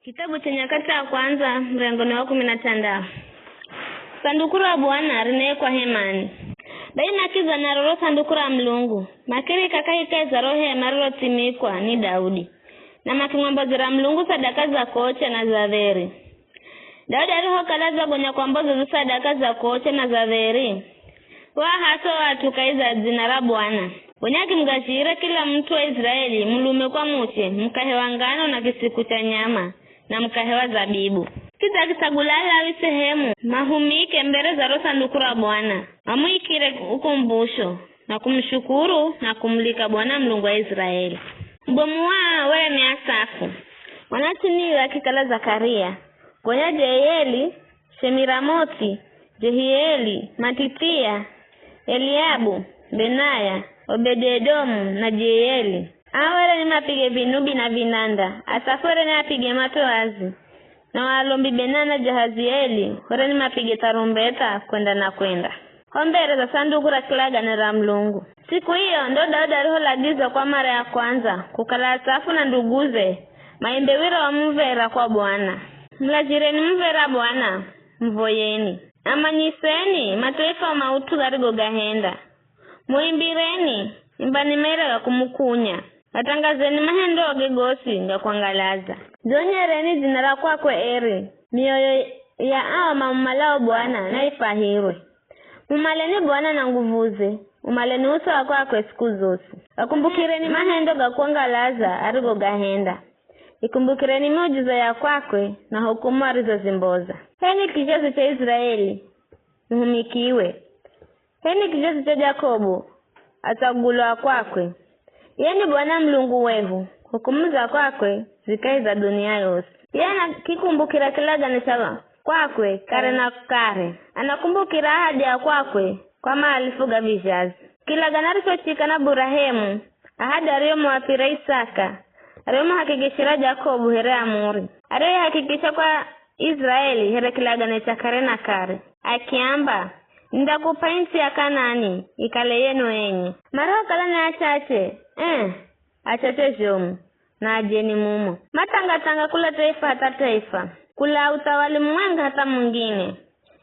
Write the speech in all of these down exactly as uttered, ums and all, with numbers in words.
Kitabu cha Nyakati ya Kwanza, murengoni wa kumi na tandau. Sanduku ra Bwana rinekwa hemani. Bai makidza naro ro sanduku ra Mulungu, makirika kahikahi za ro hema rirothimikwa ni Daudi, na makimwambozera Mulungu sadaka za kocha na za dheri. Daudi arihokala adzagonya kwamboza zo sadaka za kocha na za dheri, waahasa o at'u kahi za dzina ra Bwana. Gonya akimugazhira kila mut'u wa Iziraeli, mulume kwa muche, mukahe wa ngano na kisiku cha nyama, na mukahe wa zabibu. Kidza akitsagula Alawi sehemu, mahumike mbere za ro sanduku ra Bwana, mamuikire ukumbusho, na kumushukuru na kumulika Bwana Mulungu wa Iziraeli. Mubomu wao were ni Asafu, mwana tsiniwe akikala Zakaria, gonya Jeieli, Shemiramothi, Jehieli, Matithia, Eliabu, Benaya, Obedi-Edomu na Jeieli. Aa were ni mapige vinubi na vinanda, Asafu were ni apige matoazi, na o alombi Benaya na Jahazieli were ni mapige tarumbeta kwenda na kwenda ho mbere za sanduku ra kilagane ra Mulungu. Siku iyo ndo Daudi ariholagizwa kwa mara ya kwandza kukala Asafu na nduguze maimbe wira wa muv̱era kwa Bwana. Mulazhireni muv̱era Bwana, muvoyeni. Amanyiseni mataifa maut'u garigogahenda. Muimbireni, imbani maira ga kumukunya. Gatangazeni mahendoge gosi ga kwangalaza. Dzonyereni dzina ra kwakwe eri, mioyo ya ao mamumalao Bwana naifwahirwe. Mumaleni Bwana na nguvuze, umaleni uso wa kwakwe siku zosi. Gakumbukireni mahendo ga kwangalaza arigogahenda. Ikumbukireni miujiza ya kwakwe na hukumu arizozimboza. H'enwi kizhazi cha Iziraeli, muhumikiwe. H'enwi kizhazi cha Jakobu, atsagulwa a kwakwe. Ye ni Bwana Mulungu wehu, hukumu za kwakwe zi kahi za dunia yosi. Ye anakikumbukira kilagane cha kwakwe kare na kare. Anakumbukira ahadi ya kwakwe kwa maalifu ga vizhazi. Kilagane arichochika na Burahemu, ahadi ariyomuapira Isaka, ariyomuhakikishira Jakobu here amuri, ariyoihakikisha kwa Iziraeli here kilagane cha kare na kare, akiamba, "Nindakup'a its'i ya Kanani ikale yenu enye." Marihokala ni achache, ee, achache zhomu, na ajeni mumo. Matangatanga kula taifa hatha taifa, kula uthawali mumwenga hatha mungine.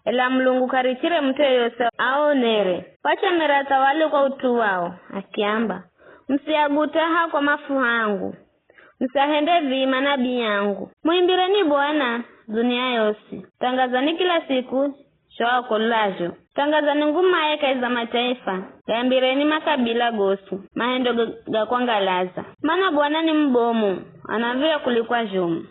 Ela Mulungu k'arichire mut'u yeyosi aonere. Wachemera athawali kwa ut'u wao, akiamba, "Musiagute aha kwa mafuha angu. Musiahende vii manabii angu." Muimbireni Bwana, dunia yosi. Thangazani kila siku zho akololazho. Thangazani ngumaye kahi za mataifa. Gaambireni makabila gosi, mahendo ga, ga kwangalaza. Mana Bwana ni mubomu, anav̱irya kulikwa zhomu,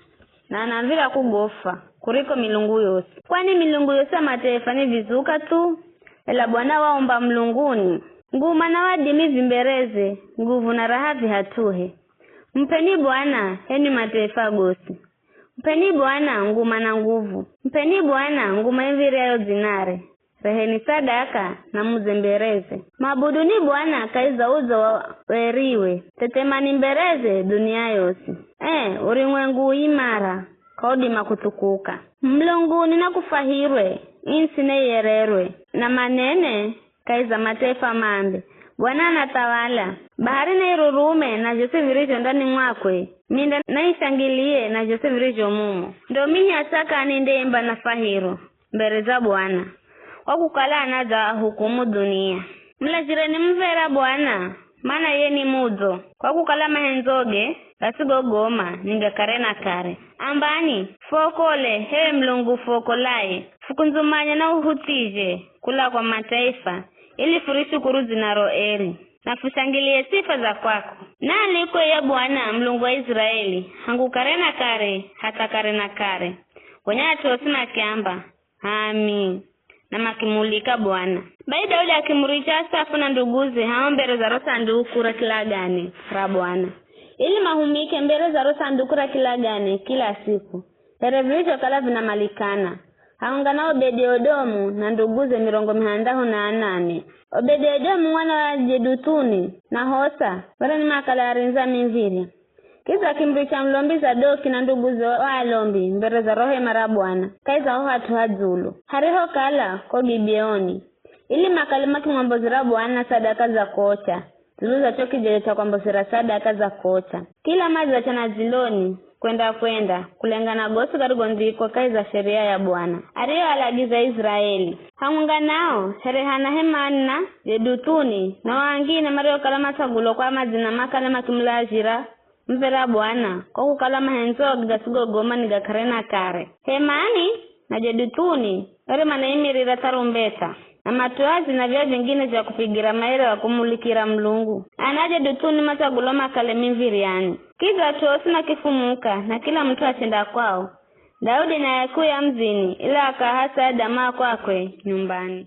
na anav̱irya kugofwa kuriko milungu yosi. Kwani milungu yosi ya mataifa ni vizuka thu, ela Bwana waumba mulunguni. Nguma na wadimi vimbereze, nguvu na raha vi hat'uhe. Mup'eni Bwana, h'enwi mataifa gosi. Mup'eni Bwana nguma na nguvu. Mup'eni Bwana nguma imv̱iryayo dzinare. Reheni sadaka na muzembereze. Mwabuduni Bwana kahi za udzo wa weriwe. Thethemani mbereze dunia yosi. Ee, urumwengu u imara, k'audima kuthukuka. Mulunguni na kufwahirwe, its'i na iyererwe, na manene kahi za mataifa mambe, "Bwana anathawala." Bahari na irurume na zhosi virizho ndani mwakwe, minda na ishangilie na zhosi virizho mumo. Ndo mihi asakani ndeimba na fwahiro mbere za Bwana, kwa kukala anadzahukumu dunia. Mulazhireni muv̱era Bwana, mana ye ni mudzo, kwa kukala mahendzoge gasigogoma ni ga kare na kare. Ambani, "Fuokole, h'ewe Mulungu fuokolaye, fukundzumanye na uhuthizhe kula kwa mataifa, ili furishukuru dzinaro eri, na fushangilie sifa za kwako." Naalikwe ye Bwana, Mulungu wa Iziraeli, hangu kare na kare, hatha kare na kare. Gonya at'u osi makiamba, "H'ami," na makimulika Bwana. Bai Daudi akimuricha Asafu na nduguze hao mbere za ro sanduku ra kilagane ra Bwana, ili mahumike mbere za ro sanduku ra kilagane kila siku, here virizhokala vinamalikana, haunga na Obedi-Edomu na nduguze mirongo mihandahu na anane. Obedi-Edomu mwana wa Jeduthuni na Hosa, were ni makala arindzi a mimv̱irya. Kidza akimuricha mulombi Zadoki na nduguze o alombi mbere za ro hema ra Bwana, kahi za ho hat'u ha dzulu. Harihokala ko Gibeoni, ili makale makimwambozera Bwana sadaka za kocha, dzulu za cho kijeje cha kwambozera sadaka za kocha. Kila madzacha na dziloni, kwenda-kwenda, kulengana gosi garigondzikwa kahi za sheria ya Bwana, ariyoalagiza Iziraeli. Hamwenga nao, Herehana, Hemani na Jeduthuni, na o angine mariokala matsagulwa kwa madzina makale makimulazhira muv̱era Bwana, kwa kukala mahendzo gasigogoma ni ga kare na kare. Hemani na Jeduthuni were manaimirira tarumbeta, na matoa zina vya vingine vya kupigira maere wa kumulikira Mulungu. Ana a Jeduthuni matsagulwa makale miv̱iryani. Kidza at'u osi makifumuka, na kila mut'u achenda kwao. Daudi naye kuya mudzini, ila akahasa adama kwakwe nyumbani.